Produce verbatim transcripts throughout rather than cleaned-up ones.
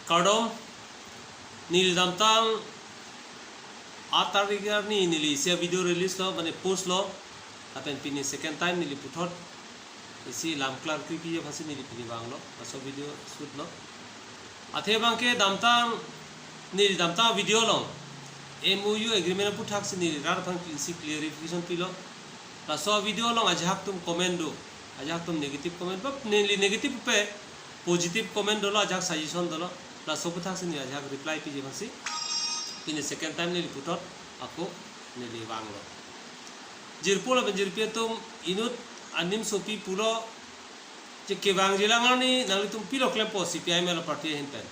Kardom, neli damtang atar arni neli isi a-video release lo, mane post lo, lapen pini second time neli puthot isi lam klarkri pi aphansi neli pini vanglo, laso video shoot lo. Athe abangke damtang, neli damtang video along M O U agreement aputhaksi neli rat aphan isi clarification pilo. Laso video along ajahak atum comment do, ajahak atum negative comment, ba neli negative pe positive comment dolo, ajahak suggestion dolo, laso aputhaksi neli ajahak reply piji aphansi pini second time neli puthot ako neli vanglo. Jirpo lapen jirpi atum, inut animsopi pulo, je kevangjilang arni nanglitum pilo klempo C P I M L party ahin pen.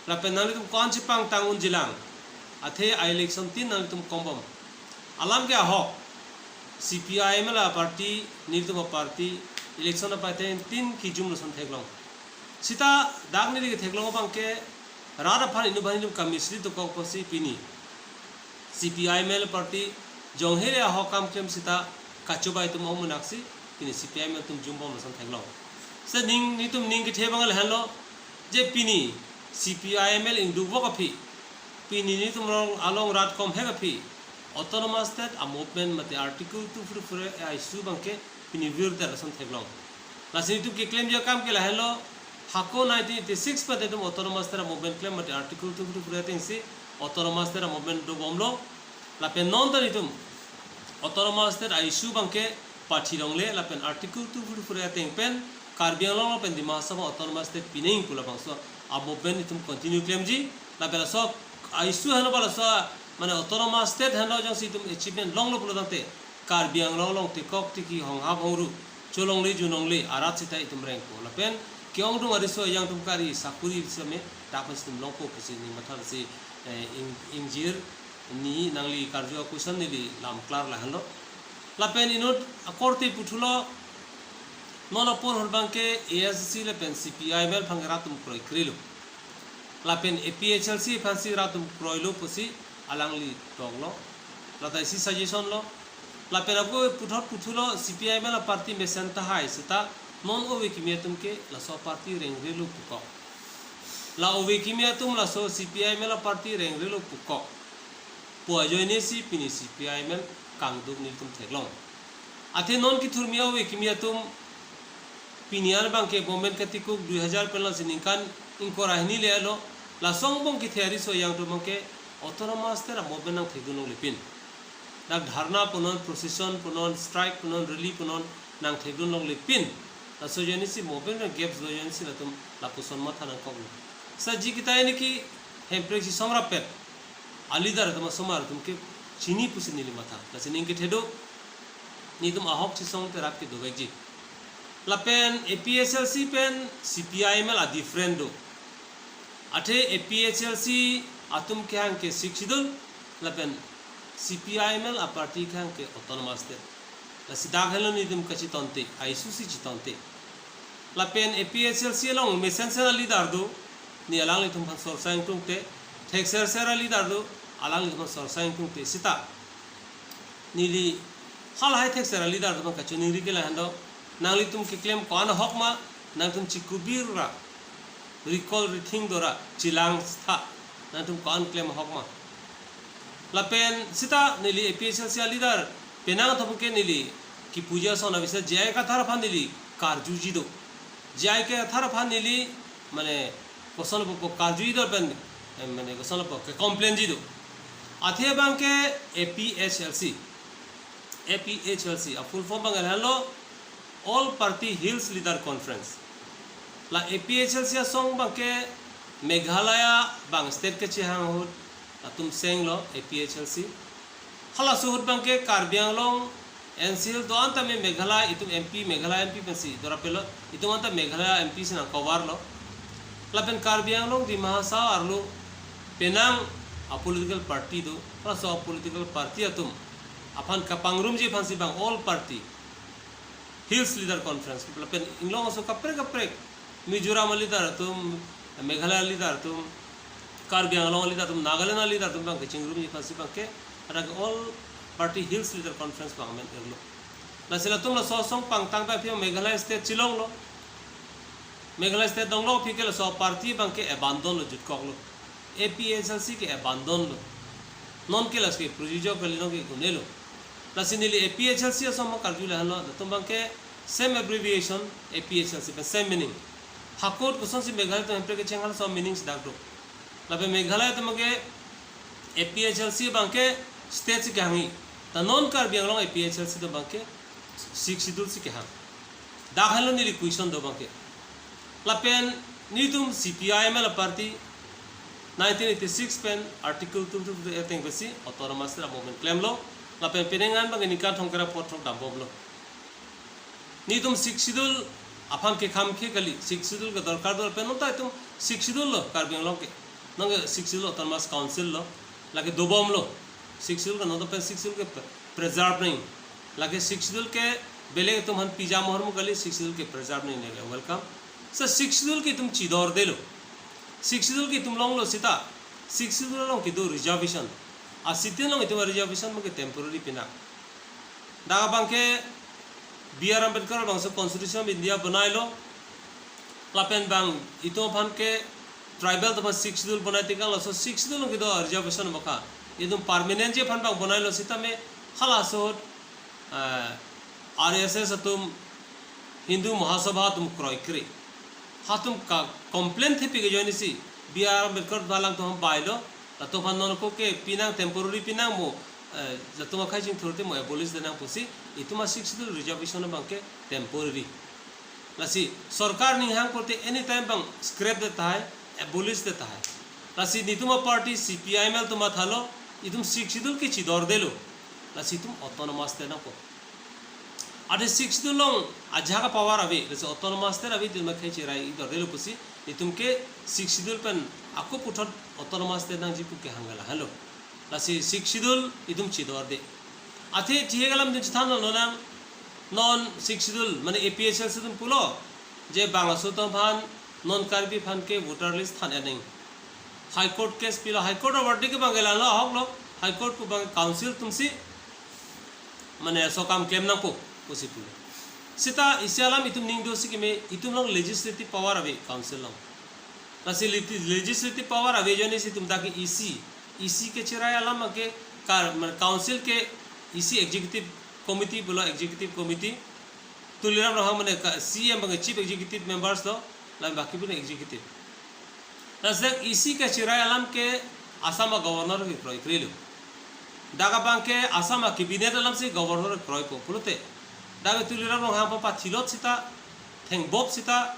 Lapen nanglitum ko-an chepangtang unjilang, athe a-election tin nanglitum kombom. Alam ke ahok, C P I M L party, nelitum a-party, election apateng tin kijum lason theklong. Sita dak neli ketheklong abangke rat aphan inut aphan nelitum kamislead dokok apotsi pini C P I M L party jonghe ahok kam klem sita kachobai atum ong munaksi pini C P I M L atum jumbom lason theklong. Se ning, nelitum ning kethe abang lahenlo, je pini C P I M L ingdukvok aphi, pini nelitum rong along rat komhek aphi, autonomous state a-movement mate Article two fifty-four A a-issue abangke pini virdet lason theklong. Lasi nelitum keklemji akam ke lahenlo, hako nineteen eighty-six pen itum autonomous state a-movement klem mate Article two fifty-four atengsi autonomous state a-movement dobomlo. Lapen non ta itum autonomous state a-issue abangke pathi longle, lapen Article two fifty-four ateng pen Karbi Anglong lapen Dima Hasao autonomous state pinangji pu labangso a-movement itum continue klemji. Lapen laso a-issue henlo ba laso, mane autonomous state henlo jongsi itum achievement longlo pulo tangte, Karbi Anglong along tekok tiki honghap hongru cholongle junongle arat sita itum rengpo. Lapen ke-ongdung ariso ejang atum kari sakuri same dak pen itum longpo pusi ning matha si, eh, ing-, ingjir, ne nangli karju a-question neli lam klar lahenlo. Lapen inut akorte puthulo, non apor ahut abangke A S D C lapen C P I M L aphan rat atum kroikrelo. Lapen A P H L C aphansi rat atum kroilo pusi alangli toklo. Lata isi suggestion lo. Lapen ako puthot puthulo, C P I M L a-party mesen tahai sita non ove kimi atum ke laso party rengrelo pukok. La ove kimi atum laso C P I M L a-party rengrelo pukok pu ajoinesi pini C P I M L kangduk nelitum theklong. Athe non kethurmi a-ove kimi atum pini an abangke movement katikuk dui hajar pen lasi ningkan ingkoi ra hini le-etlo, laso angbong kethe ariso ejang atum abangke autonomous state a-movement nangthekdun longle pin. Dak dharna punon, procession punon, strike punon, rally punon nangthekdun longle pin. Laso ajoinesi movement gaps do ajoinesi latum lapuson matha nangkoklo. Sa ji kita ini ke Hemprek chesong rapet a-leader atum asomar atum ke chini pusi neli matha. Lasi ning kethe do, nelitum ahok chesong te rap kedovekji. Lapen A P H L C pen C P I M L a-different do. Athe A P H L C atum kehang ke Sixth Schedule, lapen C P I M L a-party kehang ke autonomous state. Lasi dak henlo nelitum kachetonte, a-issue si chetonte. Lapen A P H L C along mesensen a-leader do, ne alanglitum aphan sorsa ingtungte, thekserser a-leader do, alanglitum aphan sorsa ingtungte sita. Neli halahai thekser a-leader atum aphan kachiningri ke lahenlo, nanglitum keklem ko-an ahok ma, nangtum chikubir ra, recall rethink dora, chelang tha, nangtum ko-an klem ahok ma. Lapen sita neli A P H L C a-leader penang atum ke neli kipuji ason abisa J I Kathar aphan neli karjuji do. J I Kathar aphan neli, mane, koson lapu karjuji do pen, eh, mane, koson lapu ke-complain ji do. Athe abangke A P H L C, A P H L C a-full form abang lahenlo All Party Hills Leader Conference. La A P H L C asong abangke Meghalaya abang state kachehang ahut atum senglo A P H L C. Halaso ahut abangke Karbi Anglong, N C Hills do-an tame Meghalaya itum M P, Meghalaya M P pensi dorapelo, itum anta Meghalaya M P si nang-cover lo. Lapen Karbi Anglong, Dima Hasao arlo penang a-political party do, halaso a-political party atum aphan kapangrumji aphansi abang All Party Hills Leader Conference, lapen inglong aso kaprek kaprek, Mizoram a-leader atum, Meghalaya a-leader atum, Karbi Anglong a-leader atum, Nagaland a-leader atum abang kachingrumji aphansi abangke, adak All Party Hills Leader Conference abang amen irlo. Lasi latum laso asong pangtang ta aphi Meghalaya state chelonglo. Meghalaya state donglo aphi ke laso party abang ke abandon lo, jutkok lo. A P H L C ke abandon lo. Non ke laso ke prujujok kali, non ke un-e lo. Lasi neli A P H L C ason ma karju lahenlo, latum abang ke same abbreviation, A P H L C pen same meaning. Hakot kosonsi Meghalaya atum Hemprek kecheng halaso meaning si dak do. Lapen Meghalaya atum abang ke A P H L C abang ke state si kehangji. Ta non Karbi Anglong A P H L C atum abang ke Sixth Schedule si kehang. Dak henlo neli question do abang ke. Lapen netum C P I M L party nineteen eighty-six pen Article two two two ateng pensi autonomous state movement klemlo. Lapen penang an abang ke ningkan thomkep ra phongo throk dambomlo. Netum Sixth Schedule aphan kekham ke kali, Sixth Schedule ke dorkar do, lapen non ta itum Sixth Schedule lo Karbi Anglong ke. Non ke Sixth Schedule Autonomous Council lo, lake dobomlo. Sixth Schedule ke non ta pen Sixth Schedule ke pre-, preserve nangji. Lake Sixth Schedule ke belek atum aphan pijam ahormu kali, Sixth Schedule ke preserve nangji, lake welcome. So Sixth Schedule ke itum chidordelo. Sixth Schedule ke itum longlo seta, Sixth Schedule along kedo reservation, a-sixteen along itum reservation abang ke temporary pinang. Dak abang ke B R Ambedkar bangso Constitution of India bonailo. Lapen abang itum aphan ke tribal atum aphan Sixth Schedule bonai tekang, laso Sixth Schedule along kedo reservation abang ke itum permanentji aphan abang bonailo sitame halaso ahut, eh, R S S atum, Hindu Mahasabha atum kroikre, hatum ka complain thepi ke ajoinesi B R Ambedkar alang atum bailo, latum aphan non ako ke pinang, temporary pinang mo, eh, latum akhei chingthur te mo abolish denang pusi, itum a-Sixth Schedule reservation abang ke temporary. Lasi sorkar ninghang pulote anytime abang scrap det tahai, abolish det tahai. Lasi netum a-party C P I M L atum mathalo, itum Sixth Schedule ke chidordelo. Lasi itum autonomous state nangpo. Athe Sixth Schedule along ajahak a-power ave, lasi autonomous state ave, itum akhei cherai idordelo pusi, itum ke Sixth Schedule pen ako puthot autonomous state nangji pu kehang ke lahenlo. Lasi Sixth Schedule itum chidorde. Athe thihek alam itum chethan lonang, non Sixth Schedule, mane A P H L C atum pulo, je bangso atum aphan, non Karbi aphan ke voter list than-et nangji. High Court case pilo, High Court a-verdict ke abang ke lalo ahok lo, High Court pu abang council atumsi, mane laso akam klem nangpo pusi pulo. Seta isi alam itum ning do si keme, itum along legislative power ave council along. Lasi legi-, legislative power ave ajoinesi itum dak ke E C, E C kecherai alam abang ke kar, mane council ke E C executive committee pulo, executive committee. Tuliram Ronghang mane ka-, C E M abang ke chief executive members lo, lapen baki pun executive. Lasi dak E C kecherai alam ke Assam a-governor ke kroikrelo. Dak abang ke Assam a-cabinet alamsi governor kroipo pulote, dak Tuliram Ronghang papathilot seta, thengbop seta,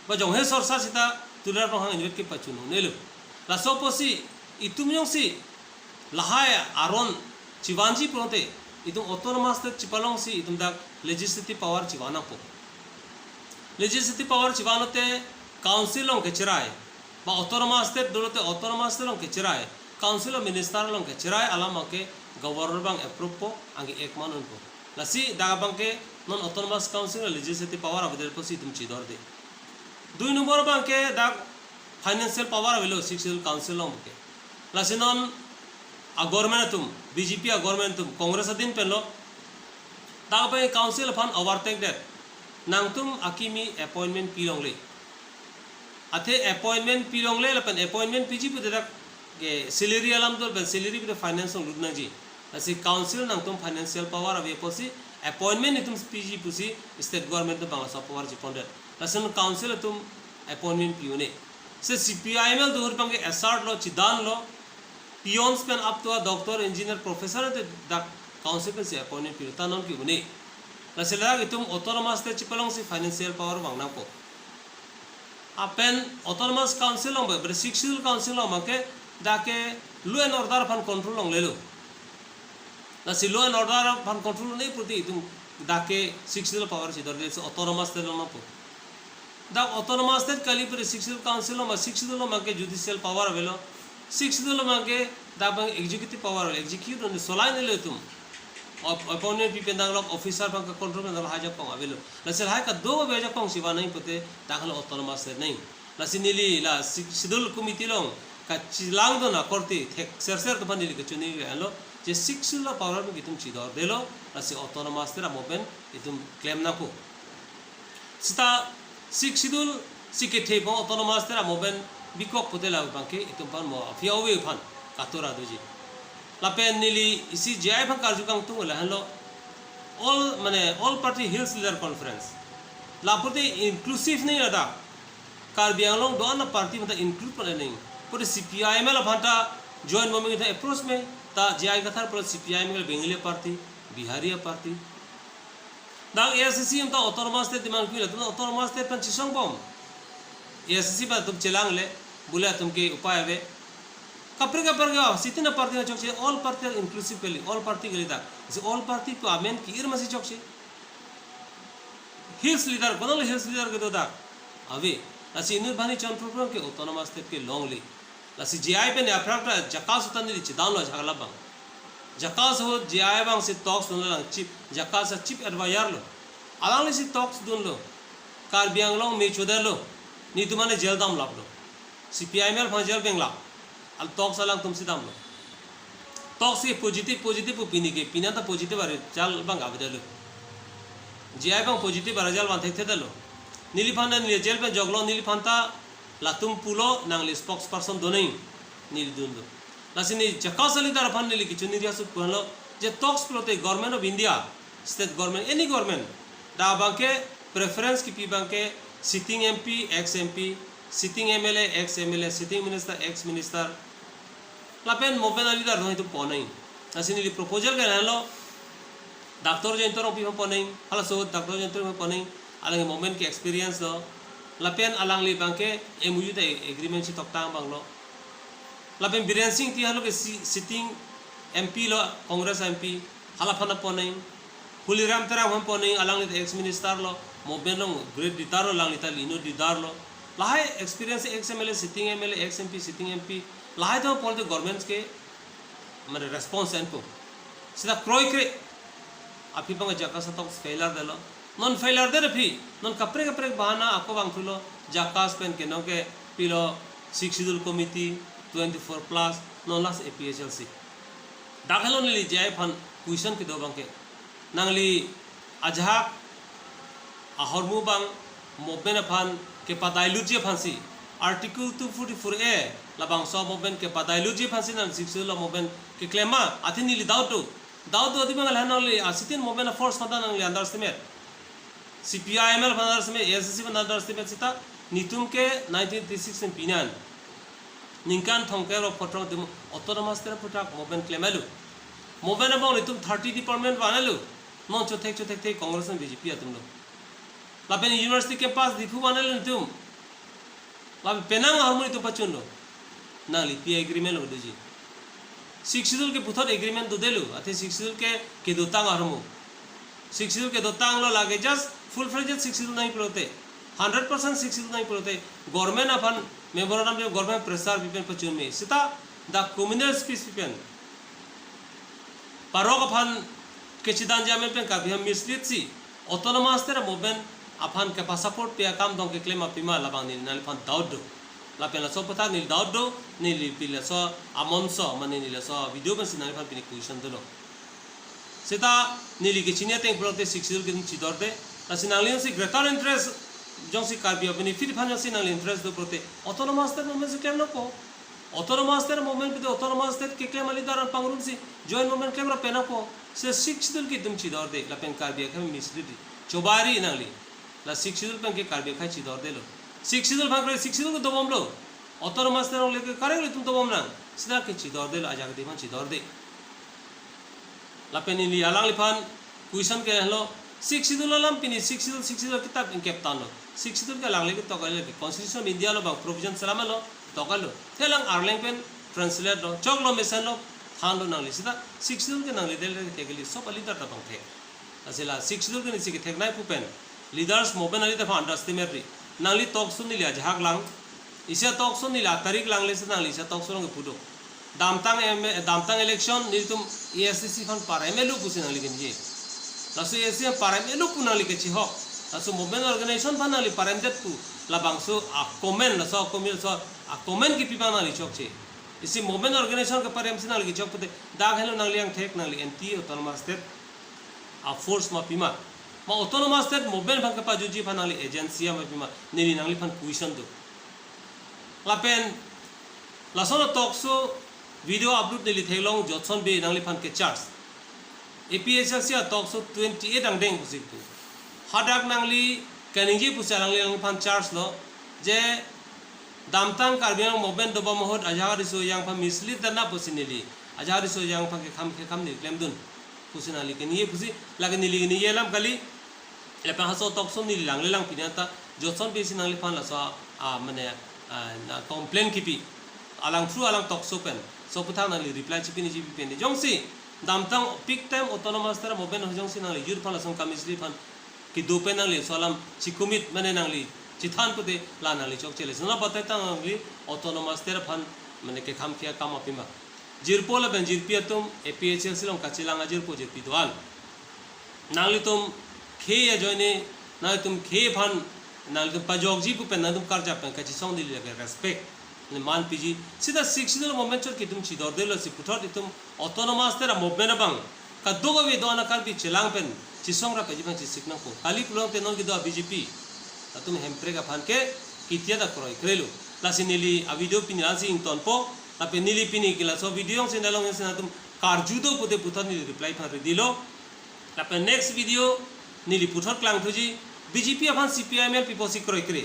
ba jonghe sorsa seta Tuliram Ronghang inutvet kepachun un-elo. Laso apotsi itum jongsi lahai aron chivanji pulote, itum autonomous state chipalongsi itum dak legislative power chivan nangpo. Legislative power chivan lote council along kecherai, ba autonomous state dolote autonomous state along kecherai, council a-minister along kecherai alam abang ke governor abang approve po, anke act man unpo. Lasi dak abang ke non autonomous council a-legislative power avedet apotsi itum chidorde. Dui nombor abang ke dak financial power avelo Sixth Schedule council along ke. Lasi non a-government atum, B J P a-government atum, Congress adin penlo, dak abang council aphan overtake det. Nangtum akimi appointment pilongle. Athe appointment pilongle lapen appointment piji pute dak ke salary alam do, lapen salary pute finance along lut nangji. Lasi council nangtum financial power ave apotsi appointment itum piji pusi state government atum bangso power chipondet. Lasi non council atum appointment pi un-e. Se C P I M L do ahut abang ke assert lo, chidanlo, peons pen up to a doctor, engineer, professor ante dak council pensi appointment pilo, ta non ke un-e. Lasi dak itum autonomous state chipalongsi financial power vang nangpo. Lapen autonomous council along ba, bre Sixth Schedule council along abang ke dak ke law and order aphan control longlelo. Lasi law and order aphan control un-e pulote itum dak ke Sixth Schedule power chidorde, so autonomous state along nangpo. Dak autonomous state kali pute Sixth Schedule council along, Sixth Schedule along abang ke judicial power avelo. Sixth Schedule along abang ke dak abang executive power avelo, execute un-e, solai un-elo itum. Ap-, appointment pi pen danglok, officer abang ke control pen danglok, hai ajakong avelo. Lasi lahai kadokave ajakong chivan nangji pute dak henlo autonomous state nangji. Lasi neli la Sixth Schedule committee along kachelangdun akorte thekserser atum aphan neli kachini ke henlo, je Sixth Schedule a-power abang itum chidordelo, lasi autonomous state a-movement itum klem nangpo. Seta Sixth Schedule si kethe pon autonomous state amovement bikok pute la abangke itum aphan mo aphi ave aphan katura doji. Lapen neli isi J I aphan karju kangtung lahenlo, all mane All Party Hills Leader Conference. La pute inclusive nangji ladak. Karbi Anglong do-an a party mate include pon nangji. Pute C P I M L aphan ta joint movement ta approach me, ta J I Kathar pute C P I M L Bengali party, Bihari party. Dak A S D C atum ta autonomous state demand kilo, atum autonomous state pen chisong bom. A S D C pen atum chelang le, bule atum ke upai ave. Kaprek kaprek ke, sitin a party chokche, all party inclusive kali, all party kali dak. Si all party pu amen ki-ir masi chokche. Hills leader, kono hills leader kedo dak? Ave. Lasi inut bani chon program ke autonomous state ke longle. Lasi J I pen aphrang ta JACAS ahut ta neli chedamlo ajahak labang. JACAS ahut J I abang si talks dunlo lang chief, JACAS a chief advisor lo. Alangli si talks dunlo. Karbi Anglong me chodetlo. Netum mane jail damlaplo. C P I M L aphan jail penglap. Al talks alangtum si damlo. Talks ke positive, positive pu pini ke, pini ta positive a result abang avedetlo. J I abang positive a result van thekthedetlo. Neliphan ta neli jail pen joklo, neliphan ta latum pulo nangli spokesperson do nangji, neli dunlo. Lasi neli JACAS a leader aphan neli kechini ri aso pu-anlo, je talks pulote Government of India, state government, any government, dak abangke preference kipi abangke sitting M P, ex M P, sitting M L A, ex M L A, sitting minister, ex minister, lapen movement a leader atum pon nangji. Lasi neli proposal ke lahenlo, Doctor Jayanta Rongpi aphan pon nangji, halaso Doctor Jayanta Rongpi aphan pon nangji, alangli movement ke experience lo, lapen alangli abangke M O U ta agreement si toktang abang lo. Lapen Biren Singh Engti halo ke si-, sitting M P lo, Congress M P, halaphan pon nangji, Tuliram Terang aphan pon nangji, alangli ta ex minister lo, movement along great leader lo, alangli ta lino leader lo. Lahai experience ex M L A, sitting M L A, ex M P, sitting M P, lahai atum pon te government ke mane response enpo. Sita kroikre. Aphi abang JACAS a talks failure detlo. Non failure det aphi. Non kaprek kaprek bahana ako vangthulo. JACAS pen ke non ke pilo Sixth Schedule Committee, twenty-four plus, non last A P H L C. Dak helo neli J I aphan question kedo abangke. Nangli ajahak ahormu abang movement aphan kepadilute ji aphansi, Article two forty-four A labangso movement kepadilute ji aphansi nang Sixth Schedule movement keklem ma, athe neli doubt do. Doubt do adi abang lahenlo, nangli asitin movement a force aphan ta nangli underestimate. C P I M L aphan underestimate, A S D C aphan underestimate sita, netum ke nineteen eighty-six pen pinan ningkan thomkep ra photrok atum autonomous state aphuthak movement klemlo. Movement abang netum thirty department vanlo. Non chothek chothek the Congress and B J P atum lo. Lapen university campus Diphu vanlo netum. Lapen penang ahormu netum pachunlo. Nangli pi agreement lo doji? Sixth Schedule ke puthot agreement dodetlo, athe Sixth Schedule ke kedotang ahormu. Sixth Schedule kedotanglo, lake just full-fledged Sixth Schedule nangji pulote, hundred percent Sixth Schedule nangji pulote, government aphan memorandum de, government pressure pi pen pachun me. Sita dak communal speech pi pen, parok aphan kechidam jamin pen Karbi Anglong mislead si autonomous state movement aphan kepasupport pi akam dong keklem ma pima, labang neli nangliphan doubt do. Lapen laso aphuthak neli doubt do, neli pini laso amonso, mane neli laso video pensi nangliphan pini question dolo. Sita neli kechini ateng pulote Sixth Schedule ke chidorde. Lasi nangli jongsi greater interest, jongsi Karbi a-benefit aphan jongsi nangli interest do pulote, autonomous state movement si klem nangpo. Autonomous state movement pute autonomous state keklem a leader an pangrumsi joint movement klem ra pen nangpo. Si Sixth Schedule ke itum chidorde, lapen Karbi akhei mislead, chobai ri nangli. La Sixth Schedule pen ke Karbi akhei chidordelo. Sixth Schedule aphan kre, Sixth Schedule ke dobomlo. Autonomous state along le ke kareng le itum dobom nang. Sita ke chidordelo, ajak adim aphan chidorde. Lapen neli alangliphan question ke helo, Sixth Schedule alam pini Sixth Schedule, Sixth Schedule kitap ingkep tanglo. Sixth Schedule ke alangle ke toklo ke, Constitution of India along abang provision selam lo, toklo. Thelang Arleng pen translate lo, choklo, mesenlo, thanlo nangli. Sita Sixth Schedule ke nangli del ke thekli, sob a leader ta abang thek. Lasi la Sixth Schedule ke neli si kethek nangji pu pen leaders movement a leader aphan underestimate ri. Nangli talk show neli ajahak lang. Isi a talk show neli atarik langle si nangli isi a talk show along kepu do. Damtang em-, damtang election nelitum A S D C aphan parem-etlo pusi nangli kenji. Laso A S D C aphan parem-etlo pu nangli kechihok. Laso movement organization aphan nangli paremdet pu. Labangso a-comment, laso a-comment, laso a-comment kipi abang nangli chokche. Isi movement organization keparem si nangli kechok pute, dak helo nangli angthek, nangli anti autonomous state a-force ma pima. Ma autonomous state movement aphan kepajutji aphan nangli agency ama pima, neli nangliphan question do. Lapen lason a talk show video upload neli theklong Jotson Bey nangliphan ke charge. A P H L C a talk show twenty-eight angdeng pusi pu. Hadak nangli kaningje pusi alangli nangliphan charge lo je damtang Karbi Anglong movement dobom ahut ajahak riso ajang aphan mislead dana pusi neli. Ajahak riso ajang aphan kekham kekham neli klemdun pusi nangli kaningje pusi, lake neli kaningje alam kali. Lapen laso talk show neli langle lang pini anta Jotson Bey si nangliphan laso a, mane, a, na complain kipi. Alang through alang talk show pen. So aputhak nangli reply chipi ni chipi pen. Jongsi damtang peak time autonomous state movement ho jongsi nangli youth aphan lason kamislead aphan kedo pen nangli laso alam chikumit mane nangli chethan pute la nangli chokche le. Sona batai tang nangli autonomous state aphan mane kekham kiya kam apima. Jirpo lapen jirpi atum A P H L C along kachelang ajirpo jirpi do-an. Nanglitum khei ajoine, nanglitum khei aphan, nanglitum pajokji pu pen, nanglitum karjap pen kachesong neli lake respect, ne man piji. Sita Sixth Schedule movement chot ke itum chidordelo si puthot itum autonomous state a movement abang kadokave do-an a Karbi chelang pen chesong rap aji aphan chesik nangpo. Kali pulote non kedo a B J P atum hemprek aphan ke kitia ta kroikre lo. Lasi neli a video pini lasi ingtonpo. Lapen neli pini ke laso video jongsi nalong jongsi nangtum karju do pute puthot neli reply aphan ready lo. Lapen next video neli puthot klangthuji B J P aphan C P I M L pipo si kroikre.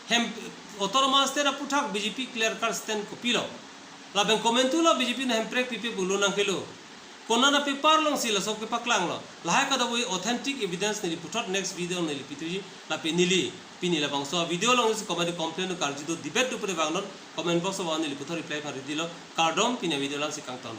Hem autonomous state aputhak B J P clear cut stand kopilo. Lapen comment thulo B J P na hemprek pipe pulo nangkelo. Konat a paper alongsi laso kepaklanglo. Lahai kadokave authentic evidence neli puthot next video neli pithuji. Lapen neli pini labangso a video alongsi comment complain karju do debate do pute vangnon comment box abang neli puthot reply aphan ready lo. Kardom, pini a video lasi kangton.